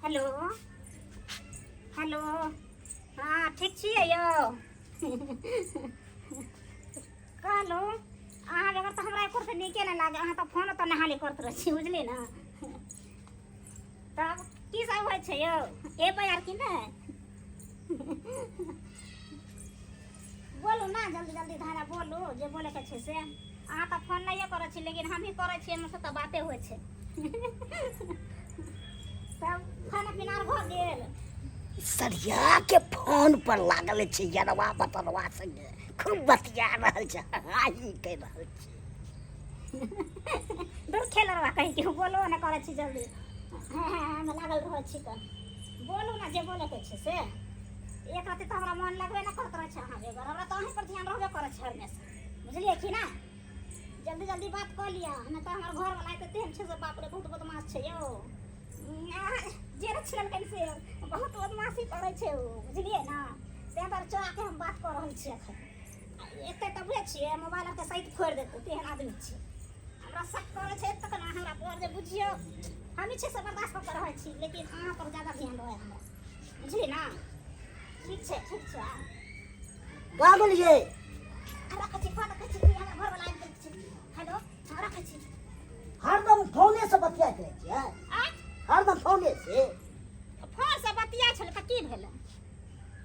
Hello hello हँ ठीक छियै यौ कहलहुँ अहाँ बगैर तऽ हमरा एको रत्ती नीके नहि लागै अहाँ तऽ फोनो तऽ नहा करैत रहै छी बुझलियै ने तब की सब होइ छै यौ एबै आर कि नहि बोलू ने जल्दी जल्दी धारा बोलू जे बोलैके छै से अहाँ तऽ फोन नहिए करै छी लेकिन हमही करै छी हमर से तऽ बाते होइ छै तब खाना पीना आर भऽ गेल सरिया के फोन पर लागल छै यरवा बतरवा संगे खूब बतिया रहल छै हाही कहि रहल छै दूर खेल रहा कहीं के बोलो ने करै छी जल्दी हँ हँ हम लागल रहै छी तऽ बोलू ने जे बोलैके छै से एक रत्ती तऽ हमरा मन लगबे नहि करैत रहै छै अहाँ बेगर हमरा तऽ अहीँ पर ध्यान रहबे करै छै हमेशा बुझलियै कि ना जल्दी जल्दी बात कऽ लिअ नहि तऽ हमर घरवला तऽ तेहन छै से बाप रे बहुत बदमाश छै यौ जे छिललकै से बहुत बदमाशी करै छै ओ बुझलियै ने ताहि दुआरे चोराके हम बात कऽ रहल छी एखन एते तऽ बुझै छियै मोबाइल आरके सहित फोड़ि देतै तेहन आदमी छै हमरा शक करै छै तखन अहाँ हमरा पर जे बुझियौ हम छै से बर्दाश्त कऽ के रहै छी लेकिन अहाँ पर ज्यादा ध्यान रहै हमरा बुझलियै ने ठीक छै ठीक छै भऽ गेलियै रखै छी फोन रखै छी हमरा घरवला आबि गेल छै हेलो हँ रखै छी हरदम फोने से बतियाइत रहै छियै आँय हरदम फोने से फोन से बतिया छलै तऽ की भेलै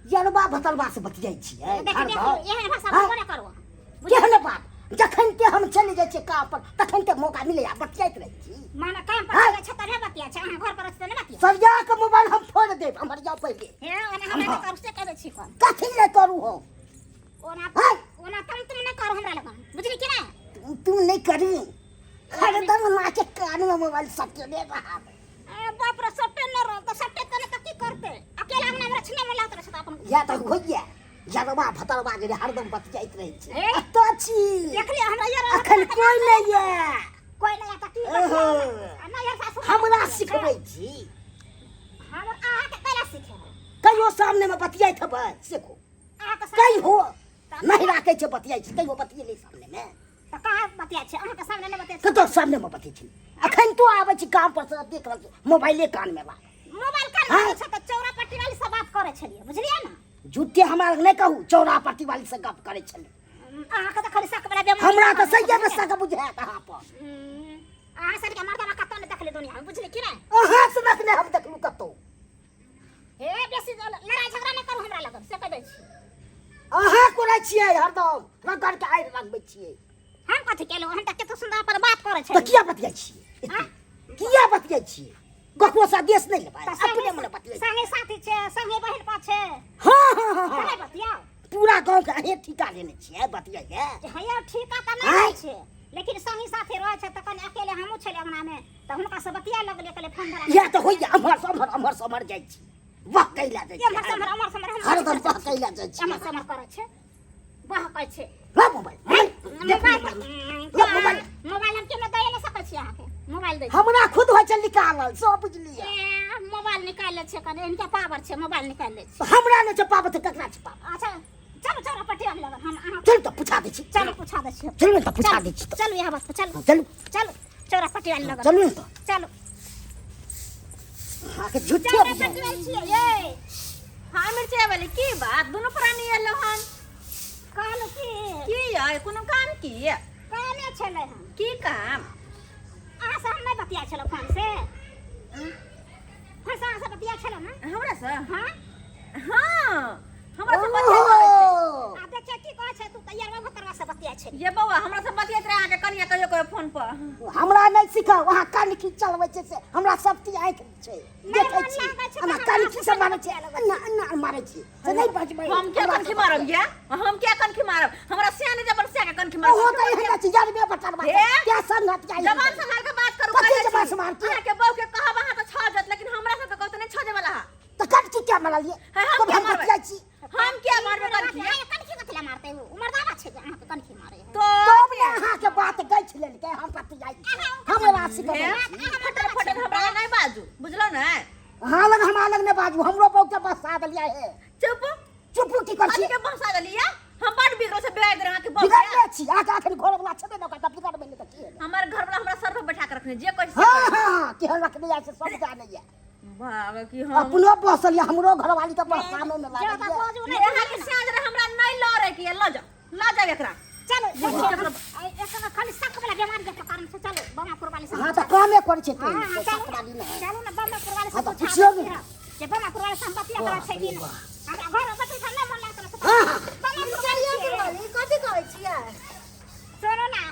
यरबा भतरबा से बतियाइ छियै देखी हरदम देखी एहन भाषा हाँ? बोलबो नहि करू अहाँ केहन बात जखन ते हम चलि जाइ छियै काम पर तखन ते मौका मिलैया बतियाइत रहै छी माने काम पर हाँ? चलै छै तबे बतिया छै अहाँ घर पर छै तऽ नहि बतिया सरिया के मोबाइल हम फोड़ देब हमर जाउ पहिले हे ओना हमरा नहि करू से कह दै छी कोन कथी ले करू हम ओना हाँ? ओना तुम तुम नहि करू हमरा लगन बुझली कि नहि तुम तुम नहि करी हरदम नाचे कान में मोबाइल सटेने रहत ए बाप रे सटे न रहल तऽ सटे तने तऽ की करते अकेला अंगना मे रचने में लागत रहै छै तऽ अपन या तऽ होइया जरबा भतरबा जे हरदम बतियाइत रहै छै ए? एतऽ छी देखली हमरा यार अखन कोइ नहि ये कोइ नहि तऽ की ओहो। आ नहि यार सासु हमरा सिखबै छी हम अहाँके कैला सिखेबै कहियो सामने मे बतियाइत हेबै सिखू अहाँके कहियो नहि राखै छै बतियाइ छै कहियो बतियेलै सामने मे तऽ कहाँ बतिया छै अहाँके सामने नहि बतिया छै कतऽ सामने मे बतियै छै अखन तो आबै छी काम पर से देख रहल छी मोबाइले कान मे लागल मोबाइल कान हाँ? मे छै तऽ चौरा पट्टी वाली से बात करै छलियै बुझलियै ने झूठे हमरा लग नहि कहू चौरा पट्टी वाली से गप करै छलै अहाँके तऽ खाली शक वाला बेमारी हमरा तऽ सहिए मे शक बुझायत अहाँ पर अहाँ सबके मर्दाना कतौ नहि देखले दुनिया मे बुझलियै कि नहि अहाँ से देखने हम देखलू कतौ हे बेसी लड़ाई झगड़ा नहि करू हमरा लगन से कह दै छी अहाँ कोना छियै हरदम रगड़ के आड़ि लगबै छियै हम कथी केलहुँ हम तऽ कतेक सुन्दर अपन बात करै तऽ छलियै किया बतियाइ छियै हाँ? किया बतियाइ छियै ककरो से आदेश नहि लेबै तऽ अपने मने बतियाइ संगे साथी छै संगे बहिन पा छै हँ हँ हँ हँ नहि बतियाउ पूरा गाँव के अहें ठीका लेने छियै बतियाइ के हैया ठीका तऽ नहि आँय? रहै छै लेकिन संगी साथी रहै छै तऽ कनि अकेले हमहूँ छलियै अंगनामे तऽ हुनका से बतिया लगलियै कहलियै फोन धरा इएह तऽ होइया अम्हर से अम्हर अम्हर से अम्हर जाइ छी बहकै लए जाइ छी एम्हर से एम्हर एम्हर से एम्हर हम हरदम बहकै लए जाइ छी एम्हर से एम्हर करै छै बहकै छै ला मोबाइल मोबाइल देख मोबाइल ला मोबाइल मोबाइल हम केना दैए नहि सकै छी अहाँके मोबाइल दै छी। हमरा खुद होइ छै निकालल सब बुझलियै ए, मोबाइल निकालि लै छै कनि इनके पावर छै मोबाइल निकालि लै छै हमरा नहि छै पाबत ककरा छै पाबत अच्छा चलू चलू पटिया लगन हम अहाँ चलू तऽ पुछा दै छी चलू पूछा दै छी चलू ने तऽ पुछा दै छी तऽ चलू यहाँ बात पर चलू चलू चलू चौरा पटिया लगन चलू ने तऽ चलू अहाँके झूठे चौरा बुझाइ पटिया छियै ये हाँ मिर्चाई वाली की बात दुनू प्राणी एलो हन कहलहुँ की की यै कोनो काम की कामे छलै हन की काम अहाँ से हम नहि बतिया छलहुँ फोन से फोन से अहाँ से बतिया छलहुँ ने हमरा से हाँ हाँ हमरा से बतियाइत रहै छै। ओहो आ देखिए की कहै छै तू तैयार भऽ तोरा से बतिया छै ये बौआ हमरा से बतियाइत रहे अहाँके कनिया कहियो कहियो फोन पर हमरा नहि सिखाउ अहाँ कनखी चलबै छै से हमरा सब चीज आँखि छै देखै मन छी लागै छै हमरा तऽ कनखी से मारै छै एना एना मारै छी से नहि बजबै हम क्या कनखी मारब ये हम क्या कनखी मारब हमरा सिया नहि जबन सिया के कनखी ओहो मारब तऽ एहन छै जरबे बटरबा हे? क्या संगत क्या जबान संभाल के बात करू कथी कहै छी। जबान संभाल के? अहाँके बहू के कहब अहाँ तऽ छह जात लेकिन हमरा से तऽ कहू तऽ नहि छह वाला हा तऽ कनखी क्या मारलियै हे, हम तब क्या हम मारबै? बतियाइ छी हम क्या मारबै कनखी कनखी कथी ला मारते हो उमरदावा छै जे अहाँके कनखी मारे है तो तब ने अहाँके बात गछि लेलकै हम बतियाइ छी हमरा सिखबै हे, छी फटर फटर हमरा नहि बाजू बुझलौ ने अहाँ लग हमरा लग नहि बाजू हमरो बहू के बसा देलियै हे चुप चुप की कर छी कथी के बहसा देलियै हम बड़ बिगड़ल से बिगाड़ देलहुँ अहाँके बहू के। बिगड़ले छी अहाँके अखन घर वाला छेबे ने ओकरा तऽ बिगड़बै नहि तऽ की हेतै हमर घर वाला हमरा सर पर बैठा के रखने जे कहै से हँ करै। हँ हँ केहन रखने यऽ से सब जानैया भाग की हम अपनो बसल ये हमरो घरवाली तऽ बसानो में जादा लागल ये बाजू नहि अहाँ के साँझ रहे हमरा नहीं लड़े के ये, लऽ जाओ लऽ जाओ एकरा। चलो एकर खाली शक वाला बीमारी के कारण से चलो बमापुर वाली से। हाँ तऽ कामे करै छै हाँ तू हाँ शक चलो वाली नहि। चलो ना बमापुर वाली से हाँ, तऽ पूछा पुछियौ ने। जे बमापुर वाली से हम बतिया करै छै कि नहि। हमरा घर में बतै नहि मन लागत रहै। हाँ हाँ बमापुर वाली चलिए छियै। वाली कथी करै छियै? सुनू ना,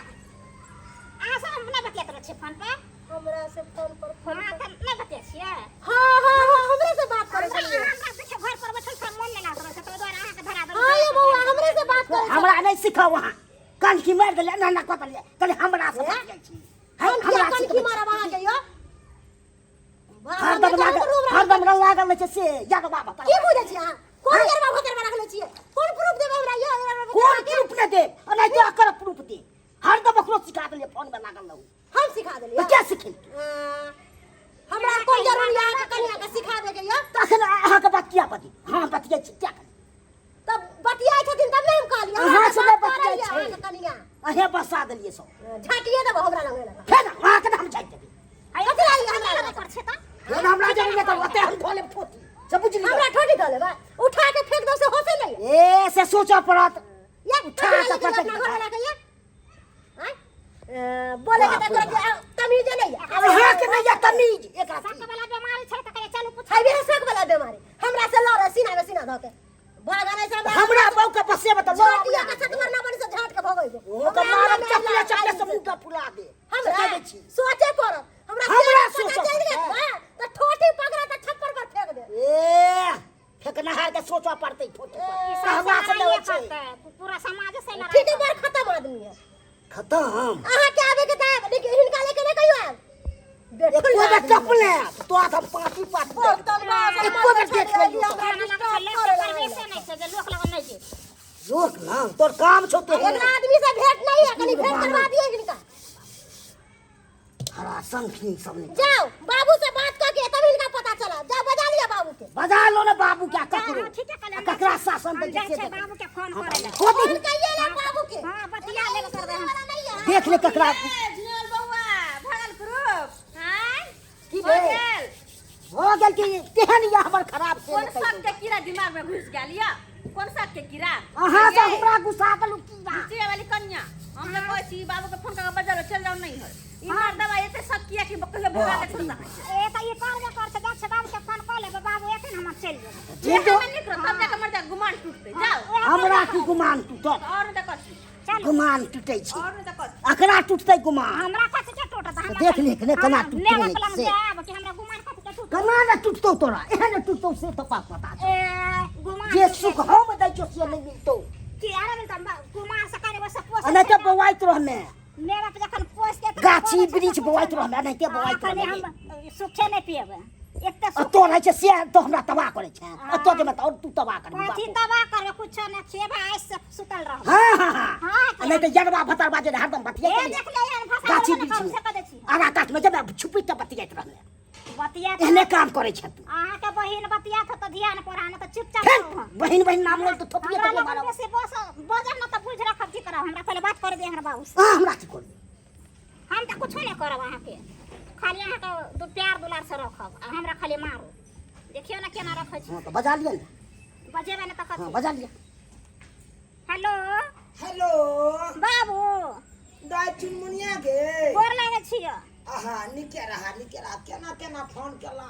अहाँ सब हम नहि बतियाइत रहै छियै फोन पर? हमरा से फोन पर फोन हाँ तऽ नहि बतियाइ छियै? हाँ हाँ हाँ, हमरे से बात करै हमरा छलियै। हमरा देखियौ घर पर बैठल छै, मन नहि लागत रहै छै, ताहि दुआरे अहाँके धरा देलहुँ। हाँ ये बौआ, हमरे से बात करै। हमरा नहि सिखाउ अहाँ। कनखी मारि देलियै, एना एना कऽ देलियै, कहलियै हमरा से बतियाइ छी। है, हम हमरा किया कनखी सिखबै छी। मारब अहाँके यो? हरदम लागल, हरदम लागल रहै छै से यार बाबा। की बुझै छी अहाँ? कोन यरबा भतरबा रखले छियै? कोन प्रूफ देबै हमरा यो यरबा भतरबा कोन के? प्रूफ नहि देब, एनाहिते एकर प्रूफ देब। हरदम ओकरो सिखा देलियै, फोन में लागल रहू। हम सिखा देलियै? तऽ के सिखेलकै? हमरा कोन जरूरी अहाँके कनिया के सिखाबे के यो? तखन अहाँके बात किया बजी? हाँ बतियै छी, क्या करी? तब बतियाइ छथिन तब ने हम कहलियै। अहाँ से नहि बतियाइ करैया छै। अहाँके कनिया। अहें बसा देलियै सब। झाटिए देबो हमरा लग एला। फेर अहाँके ने हम झाटि देबै। कथी लागी हमरा लग? पर छै तऽ फेर हमरा जरूर नहि करू, ओते हम धो लेब ठोटी से, बुझलियै? हमरा ठोटी धऽ लेबै, उठा के फेंक दो से होसे नहीं। ए से सोचऽ पड़त। या उठा कथी के लागी पटक अपना घर देबै। वाला के या? आँय? बोले के तऽ तोरा तमीज नहीं है। अहाँके नहि यऽ तमीज एकरा। शक वाला बीमारी छै तऽ कहै चलू पूछ। है भी शक वाला बीमारी, हमरा से लड़े सीना में सीना धऽ के भागा नहीं से। हमरा बहू के बसेबै तऽ लड़ब। झाटिया के सतवर ना बनी से झाट के भगै दे। ओकर मारब चपले चपले से मुँह के फुला दे। हमरा से कहै छी। सोचे पड़त हमरा। हमरा से पता सोचऽ चलि गेल पड़तै। हँ, तऽ ठोटी पकड़ा तऽ छप्पर पर फेंक दे। ए फेकनहार के सोचऽ पड़तै ठोटी पर। ई सब कहवा से नहि होइ छै। करतै, पूरा समाज से लड़ाई। ठीक है, बड़ खत्म आदमी है। खतम। अहाँ के आबे के तऽ आयब, लेकिन हिनका लेके नहि कहियो आयब। एको बेर टपले तो हम पाँची पाँच एको बेर देख लेलियौ। खाना लग छै, लोक के परवेशे नहि छै जे लोक लगन नहि जेतै। लोक ना तोर काम छौ तो। एकरा आदमी से भेंट नहीं है, कनी भेंट करवा दिए हिनका। हरा संखीन सब नहीं। जाओ बाबू से बात करके तब हिनका पता चला। जाओ बजा लिया बाबू के। बजा लो ना बाबू के। ककरो हाँ, ठीक है, कल हम ककरा शासन हम दै जाइ छै छै बाबू के फोन करे लए। खोदी फोन कहिए ले बाबू के। हाँ बतिया लेबे करबै हम। वाला नहीं है। देख ले ककरा। ए, झिंगुर बौआ भगल प्रूफ आँय की हो भेल? गेल? हो गेल कि केहन ये हमर खराब से। कोन शक के कीड़ा दिमाग में घुस गेल या? कोन शक के कीड़ा? अहाँ से हमरा गुस्सा गेलू की बा? बुचिया वाली कन्या, हम तऽ कहै छी बाबू के फोन कऽ के बजालो, चलि जाउ नहीं है। ई मार दवा एते शक किया कि कहियो भगा के छोड़ता है। ए तऽ ई करबे कर छै, जाइ छै बाबू के फोन कऽ लेबै, बाबू एथिन हमर चलि जेबै। जे जो में निकलो तब जाके मर जा गुमान टूटते। जाओ। हमरा की गुमान टूटत? और नहीं तऽ कथी? चलू। गुमान टूटै छै। और नहीं तऽ कथी? अकरा टूटतै गुमान? हमरा कथी के टूटत? हमरा देख ले ने केना टूटतै मेवा पलंग से। जायब कि हमरा गुमान कथी के टूटत? केना ने टूटतौ तोरा, एहन टूटतौ से तो पाप पता छौ। ए गुमान जे सुख हम दै छियौ से नहि मिलतौ। की आरे मिलतौ? गुमान से करे वैसे पोस। एनाहिते बौआइत रहमे। मेवा पे जखन पोस के गाछी वृक्ष बौआइत रहमे, एनाहिते बौआइत खाली रहमे। हम सुखे नहि पियबै एते सुख। एतो रहै छै से तो हमरा तबाह करै छै। एतो जेबै तऽ और तू तबाह करबी। कथी बापू तबाह करबै? कुछो नहि खेबै, आइ से सुतल रहबै। हाँ हाँ हाँ हाँ, आ नहि तऽ यरबा भतरबा जे हरदम बतियाइत ए रहियै। देख ले यार भाषा गाछी बोलबे वृक्ष नहि में करू, से कह दै छी। आरा कातमे जेबै छुपि कऽ बतियाइत रहमे। बतिया एहने काम करै छै तू। अहाँके बहिन बतिया तऽ ध्यान पर आना तऽ चुपचाप फेर रहू। बहिन बहिन नाम लेल तऽ थोपिए हमरा थोपिए लगन मारब। बेसी बस बजब न तऽ बुझि रखब की करब। हमरा पहिले बात कर दे हमरा बाबू से। अहाँ हमरा की करबै? हम तऽ कुछो नहि करब अहाँके, खाली अहाँके दू प्यार दुलार से रखब आ हमरा खाली मारू। देखियौ ने केना रखै छी। हाँ तऽ बजा लिअ ने। बजेबै ने तऽ हाँ कथी? बजा लिअ। हेलो। हेलो बाबू। दाइ चुनमुनिया गे, गोर लागै छियै। आहा, नीके रहा, नीके रहा। केना केना फोन केला?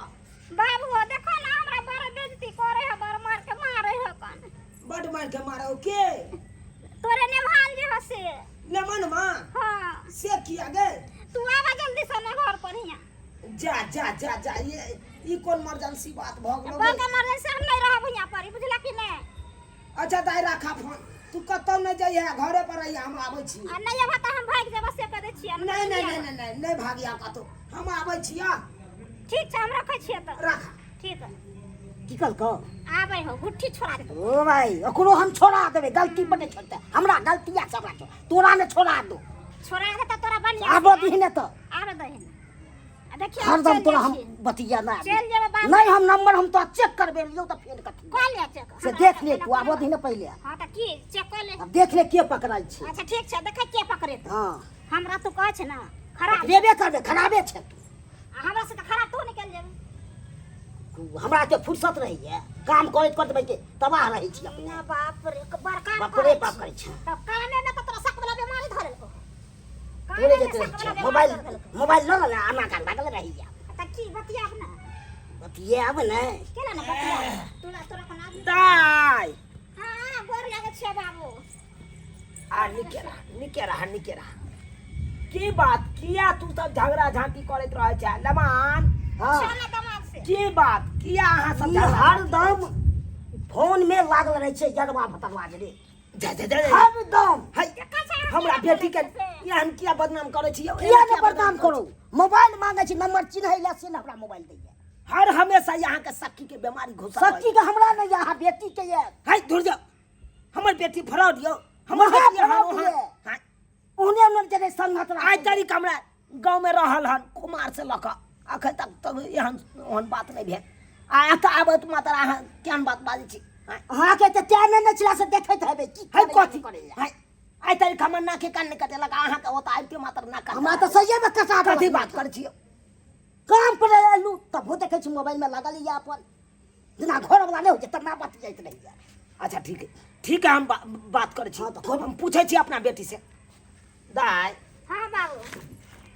बाबू देखो ना, हमरा बड़ बेइज्जती करे है, बड़ मार के मारे है कन। बड मार के मारो के? तोरे नेभान जे हसे। लेमन माँ? हाँ। से किया गे? तू आवा जल्दी से ना घर पर हिया। जा जा जा जा, ये ई कोन इमरजेंसी बात भऽ गेलो बड़ गे? इमरजेंसी, हम नहीं रहब हिया पर, ई बुझला कि नहीं? अच्छा दाइ, राखा फोन। तू कतौ नहि जइहे, घरे पर रहिहे, हम आबै छी। आ नहीं आबा तऽ हम भागि जेबै से कह दै छियै। नहि नहि नहि नहि नहि नहि भागिया कतौ, हम आबै छियै। ठीक छै, हम रखै छियै तऽ। राख। ठीक है। की कहलकौ? आबै हो गुट्ठी छोड़ा देतौ। ओ भाई, ओकरो हम छोड़ा देबै, गलती पर नहि छोड़तै। हमरा गलतिया से हमरा छोड़, तोरा नहि छोड़ा दो। छोड़ा देतौ तोरा बढ़िया। आबऽ दीही ने तऽ। आबे दही आ देखियौ। हरदम चलि तोरा जाइ हम छी। बतिया ना। चलि जेबै बाबू। नहीं, हम नंबर हम तो चेक करबे लियौ तऽ फेर कथी कऽ ले चेक से हमरा देख ले। पहिने तू आबऽ दही ने पहिले। हाँ तऽ की चेक कऽ ले। अब देख ले के पकड़ाइ छै। अच्छा ठीक छै, देखै के पकड़ेतौ। हाँ। हमरा तू कहै छै ने खराब। पकड़ेबे करबे, खराबे छै तू। आ हमरा से तऽ खराब तू निकलि जेबै। हमरा के फुर्सत रहैया काम करैत करैत बैठ के तबाह रहै छी अपने। ना बाप रे, बड़ काम बाप रे करै बाप छी। करै छी। तब कामे में तऽ तोरा शक वाला बीमारी धऽ लेलकौ। तोरे कामे में जेते शक वाला बीमारी मोबाइल धऽ देलकौ। मोबाइल लऽ ले आना कान लागल रहैया। तऽ की बतियाब ने? बतियाब ने। केना ने बतियाब? तोरा तोरा कोन आदमी? दाइ हाँ, गोर लागै छियै बाबू। आ निके रह, निके रह, निके रह। की बात किया तू सब झगड़ा झांटी करैत रहै छै लमान? हाँ। चल ना दमाद से। की बात किया अहाँ सब ई झगड़ा? हरदम फोन में लागल रहै छै जरवा भतरवा जे जा जा जा जा। हरदम। है देखै छै अहाँ हमरा केना बेटी के बोलै छै से? एहन किया बदनाम करै छी यौ? किया एना ने बदनाम करू? मोबाइल मांगे छी नंबर चिन्है लए से ने हमरा मोबाइल दैया। हर हमेशा यहाँ के सखी के बीमारी घुसल सखी के हमरा नहीं, अहाँ बेटी के ये। है धुर जाओ, हमर बेटी फ्रॉड यौ, हमर महा बेटी एहन फ्रॉड ओहन। ये। हाँ। ओहने ओहने जगह संगत राखै। आइ तारीख हमरा गाँव में रहल हन कुमार से लऽ कऽ अखन तक तब एहन ओहन बात नहि भेल। आ एतऽ आबैत मात्र अहाँ केहन बात बाजै छी? हाँ। अहाँके तऽ टाइमे नहि छला से देखैत हेबै की है करैया, कथी नहि करैया। है आइ तारीख हमर नाके कान नहि कटेलक, अहाँके ओतऽ आबिते मात्र नाक कान हमरा तऽ सहिए में कटा देलक। कथी बात करै छी यौ? काम पर एलहुँ तबो देखै छी मोबाइल में लागल यऽ अपन, जेना घरवला नहि होइ छै तेना बतियाइत रहैया। अच्छा ठीक है, ठीक है, हम बात करै छी। हाँ, तऽ हम पूछै छी अपना बेटी से। दाइ। हाँ बाबू।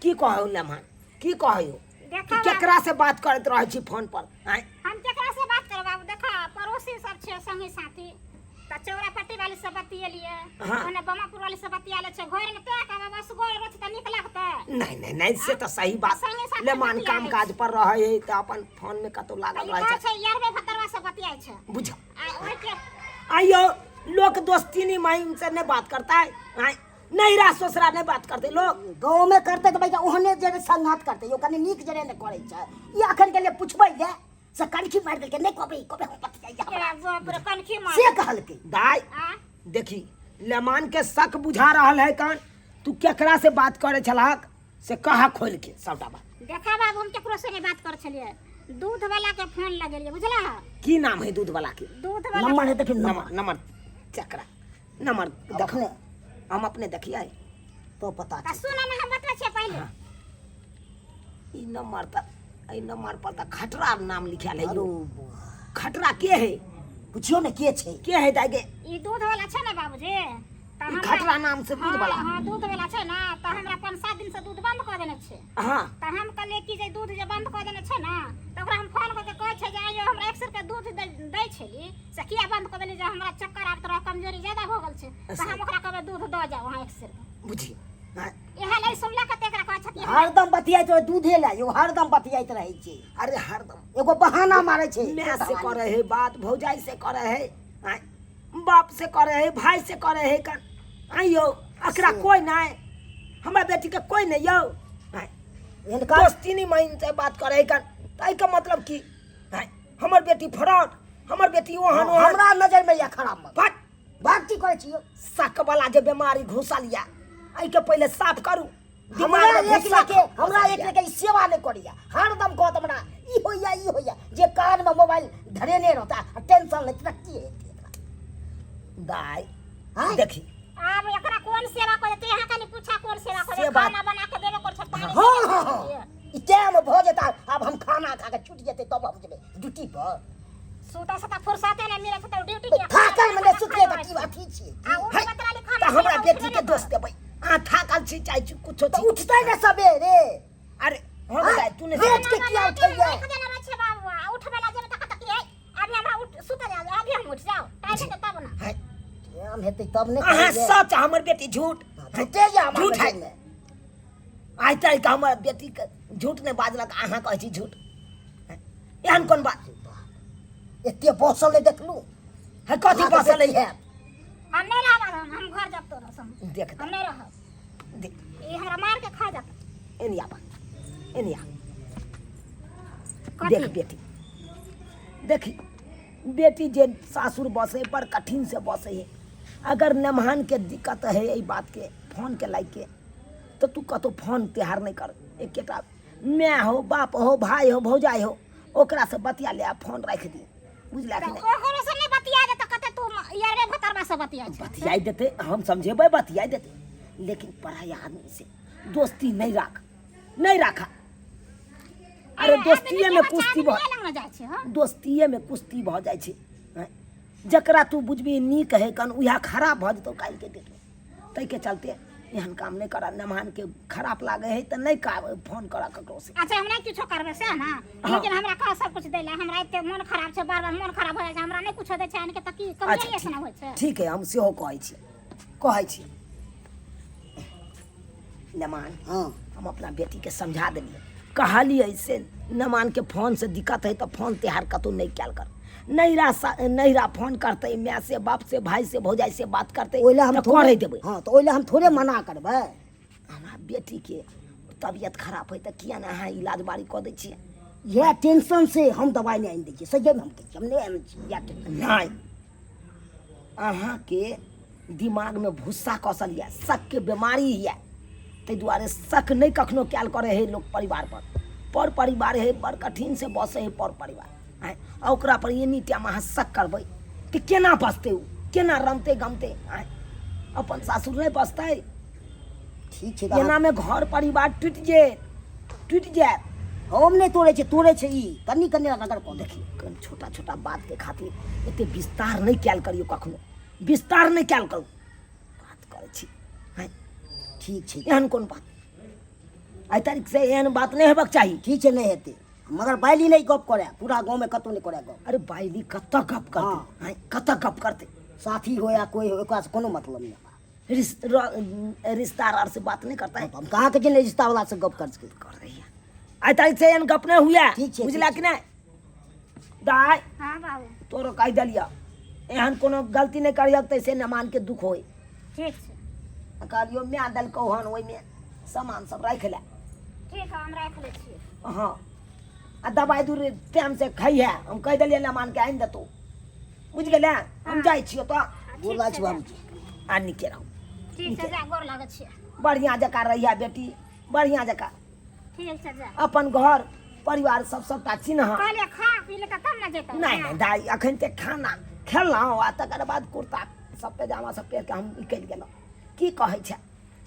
की कहू लम्हा, की कहू? देखा तू केकरा से बात करैत रहै छी फोन पर? आँय? हम केकरा से बात करब बाबू? देखा पड़ोसी सब छै संगी साथी, तऽ चौरा पट्टी वाली से बतियेलियै, हाँ। ओने बमापुर वाली से बतियाले छै। घर में तोरा कहबै बस गोर रहै छै तऽ नीक लगतै? नहीं नहीं नहीं, से तऽ सही बात। संगे साथी लेमान बतियाबै काम काज पर रहै है तऽ अपन फोन में कतौ लागल तऽ ई रहै कहै छै। छै यारबे भतरवा से बतियाइ छै। बुझ। आ ओहिके आइयो लोग दोस्ती माइन से नहीं बात करता है। आँय? नैहरा ससुरा नहीं बात करते लोग। गाँव में करते तऽ भैया ओहने जे संघात करते, यो कनि नीक जरे नहि करै छै। ई अखन के लिए पुछबै जे से कनखी मारि देलकै, नहि कहबै, कहबै हम बतियाइया हमरा। ए बाप रे, कनखी मारि से कहलकै। दाइ। आ? देखी लेमान के शक बुझा रहल है कान, तू केकरा से बात करे छलहक से कहा खोल के सबटा बात। देखा बाबू, हम केकरो से नहीं बात कर छलियै, दूध वाला के फोन लगेलियै बुझला। की नाम है दूध वाला के? दूध वाला नंबर है देखिन, नंबर, नंबर चकरा नंबर देखो, अपने। हम अपने देखिए तो पता त सुन ना, हम बतबै छियै पहिले। हाँ। ई नंबर पर, ई नंबर पर त खटरा नाम लिखल है। अरे खटरा के है? पुछियो ने के छै? के है दाइ गे? ई दूध वाला छै ने बाबूजी, त ई हमरा खटरा नाम से दूध वाला। हाँ, हाँ, दूध वाला छै ना, त हमरा 5-7 दिन से दूध बंद कऽ देने छै। हाँ। त हम कहलियै कि जे दूध जे बंद कऽ देने छै ना, त ओकरा हम फोन कऽ के कहै छै जे आइयो हमरा 100 रुपया दूध दै छली, से किया बंद कऽ देली? जे हमरा चक्कर आबैत रहै, कमजोरी ज्यादा भऽ गेल छै, त हम ओकरा कहबै दूध दऽ जाउ अहाँ 100 रुपया। बुझी। हाँ। इएह लए सुनलक तऽ एकरा कहै छथिन हरदम बतियाइत रहै दूधे लए यौ, हरदम बतियाइत रहै छै। अरे हरदम एगो बहाना मारै छै। माय से करे है बात, भौजाई से करे है, आँय, बाप से करे है, भाई से करे है कन। आँय यौ, एकरा कोई नहीं, हमरा बेटी के कोई नहीं यौ। आँय, हिनका दोस्ती नहीं माइन से बात करे है कन, त एहिके मतलब की? आँय, हमर बेटी फ्रॉड, हमर बेटी ओहन ओहन। हमरा नजर में या खराब मत। फट। बात की करै छी यौ? शक वाला जे बीमारी घुसल या, एहिके पहिले साफ करू। हमरा दिमाग में एक घुसा लेके, हमरा एक लेके ई सेवा नहि करैया, हरदम कहत हमरा ई होइया ई होइया, जे कान में मोबाइल धरेने रहता आ टेंशन लैत की हेतै एकरा? दाइ, आँय? देखी। आब एकरा कोन सेवा करे? तू यहाँ कनि पूछा कोन सेवा करे? सेवा- खाना बना के देबे कर छै, पानी हाँ, देबे हाँ, कर हाँ। छै। ई टाइम भऽ जेता, आब हम खाना खा के छुटि जेतै तब हम जेबै ड्यूटी पर। सुता सुता फुर्सते नहि मिलै छै तऽ ड्यूटी के थाकल में नहि सुतले तऽ की अथी छियै? आ उठ है, बतरा खाना तऽ हमरा खाना बेटी उठबे के नहि दोष करत। देबै? अहाँ थाकल छी चाहे छी कुछो तऽ छी। उठतै ने सबेरे। अरे हाँ हाँ? दाइ, तू नहि पेट के किया उठैया? राखि देने रहै छै बाबू, आ उठबै ला जेबै तऽ कहतै कि हे, अभी हमरा उठ सुतल जाउ, अभी हम उठ जाउ, टाइम हेतै तब ने। है। टाइम हेतै तब ने अहाँ करैया। सच, हमर बेटी झूठ। झूठे या हमरा झूठ है। नजर में। आइ तक हमर बेटी के झूठ नहि बाजलक, अहाँ कहै छी झूठ। एहन कोन बात? एते बसल नहि देखलू। है कथी बसल है? हम नहि रहब, हम घर जाब तोरा संग। देख हम नहि रहब। देख। ई हमरा मार के खा जात। एनी आबा, एनी आ। कथी? देख बेटी, देखी बेटी जे सासुर बसे बड़ कठिन से बसे है। अगर नमहान के दिक्कत है एहि बात के फोन के लाइक के, तो तू कतौ फोन तिहार नहीं कर। एकेटा my हो, बाप हो, भाई हो, भौजाई हो, ओकरा से बतिया ले आ फोन राखि दी, बुझला कि तऽ नहीं? ओकरो से नहि बतिया दे तऽ कहतै तू यारे भतरवा से बतिया छै। बतियाई देते, हम समझेबै, बतियाई देते, लेकिन पढ़ाई आदमी से दोस्ती नहीं राख, नहीं राखा। अरे दोस्तिये में कुश्ती भऽ लग जाइ छै हँ दोस्तिये में कुश्ती भऽ जाइ छै आँय? जकरा तू बुझबी नीक है कन उएह खराब भऽ जेतौ काल्हिके डेटमे ताहिके चलते एहन काम नहि करऽ नमहानके खराब लागै है तऽ नहि का फोन करऽ ककरोसँ। अच्छा, हम नहि किछो करबै सएह ने, लेकिन हमरा कह सब कुछ दै लए, हमरा एते मोन खराब छै, बार बार मोन खराब हो जाइ छै, हमरा नहि कुछो दै छै आनिके तऽ की अच्छा कमजोरी ऐसन होइ छै? ठीक है, हम सेहो कहै छी, कहै छी नमान। हँ, हम अपना बेटीके समझा देलियै, कहलियै से नमानके फोनसँ दिक्कत है तऽ फोन तिहार कतहु नहि कयल कर। नैहरा नैहरा फोन करतै, माय से, बाप से, भाय से, भौजाइ से बात करतै, ओहि लए हम तऽ थोड़े करै देबै। हँ, तऽ ओहि लए हम थोड़े मना करबै। हमरा बेटीके तबियत खराब है तऽ किया ने अहाँ इलाज बारी कऽ दै छियै? इएह टेंशन से हम दवाइ नहि आनि दै छियै, सहिए हम कहै छी, हम नहि आनै छियै इएह टेंशन। नहि, अहाँके दिमागमे भुस्सा कसल यऽ, शकके बेमारी यऽ, ताहि दुआरे शक नहि कखनो कयल करै हइ लोक परिवार पर। पर परिवार है बड़ कठिन से बसै है पर परिवार, आँय, आ ओकरा पर एनी टाइम अहाँ शक करबै तऽ केना बसतै ओ, केना रमतै गमतै? आँय, अपन सासुर नहि बसतै? ठीक छै तऽ एनामे घर परिवार टूटि जायत, टूटि जायत। हम नहि तोड़ै छियै, तोड़ै छै ई कनि कनि रगड़ कऽ। देखियौ, कनि छोटा छोटा बातके खातिर एते विस्तार नहि कयल करियौ, कखनो विस्तार नहि कयल करू। बात करै छी, आँय? ठीक छै। एहन कोन बात? आइ तारीख से एहन बात नहि हेबाक चाही। ठीक छै, नहि हेतै, मगर बाइली नहि गप करए, पूरा गाँवमे कतहु नहि करए गप। अरे बाइली कतऽ गप करतै? हँ। आँय, कतऽ गप करतै? साथी हो या कोइ हो, ओकरासँ कोनो मतलब नहि हमरा। रिश्तेदार आर से बात नहीं करता है? हम कहाँ के जे रिश्ता वाला से गप कर सकै कर रही है। आइ तारीख से एहन गप नहीं हुआ। ठीक छै, बुझला ठीक कि नहीं दाय? हँ बाबू। तोरो कहि देलियऽ, एहन कोनो गलती नहि करियऽ तैसे नमान के दुख होय। ठीक छै। आ कहलियौ माय देलकौ हन, ओहिमे सामान सब राखि ले। ठीक है, हम राखि लै छियै। हँ, आ दबाइ दूर टाइम से खइहे, हम कहि देलियै नमान के आनि देतौ, बुझि गेलै? हम जाइ छियौ तऽ। गोर लागै छी बाबूजी। आ नीके रहू। ठीक छै, जा, गोर लागै छियै। बढ़िआँ जकाँ रहिया बेटी, बढ़िआँ जकाँ। ठीक छै, जा। अपन घर परिवार सब सबटा चिन्ह। कहलियै खा पी लेतै तब ने जेतै। नहि नहि दाइ, अखन ते खाना खेलहुँ आ तकर बाद कुर्ता सब पैजामा सब पहिर कऽ हम निकलि गेलहुँ। की कहै छै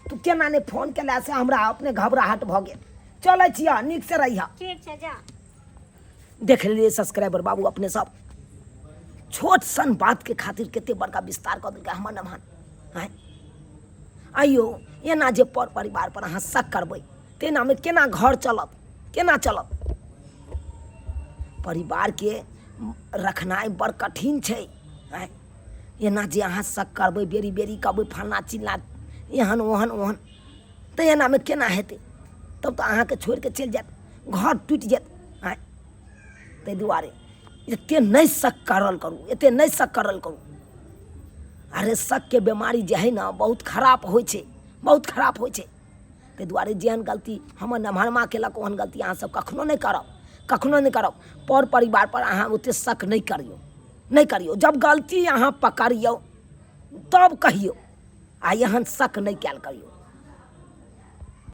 तू, केना नहि फोन केला से हमरा अपने घबराहट भऽ गेल। चलै छियह, नीक से रहिह। ठीक छै, जा। देख लेलियै सब्सक्राइबर बाबू अपने सब, छोट सन बात के खातिर कते बड़का विस्तार कऽ देलकै हमर नमहन। आँय आइयो, एना जे पर परिवार पर अहाँ शक करबै तेनामे केना घर चलत, केना चलत? परिवारके रखनाइ बड़ कठिन छै। आँय, एना जे अहाँ शक करबै, बेरी बेरी कहबै फल्लाँ चिल्लाँ एहन ओहन ओहन, तऽ एनामे केना हेतै? तब तऽ अहाँके छोड़िके चलि जायत, घर टूटि जायत। आँय, ताहि दुआरे एते नहि शक करल करू, एते नहि शक करल करू। अरे शकके बेमारी जे हइ ने, बहुत खराब होइ छै, बहुत खराब होइ छै। ताहि दुआरे जेहन गलती हमर नमहरमा केलक, ओहन गलती अहाँसभ कखनो नहि करब, कखनो नहि करब। पर परिवार पर अहाँ ओतेक शक नहि करियौ, नहि करियौ। जब गलती अहाँ पकड़ियौ तब कहियौ, आ एहन शक नहि कयल करियौ।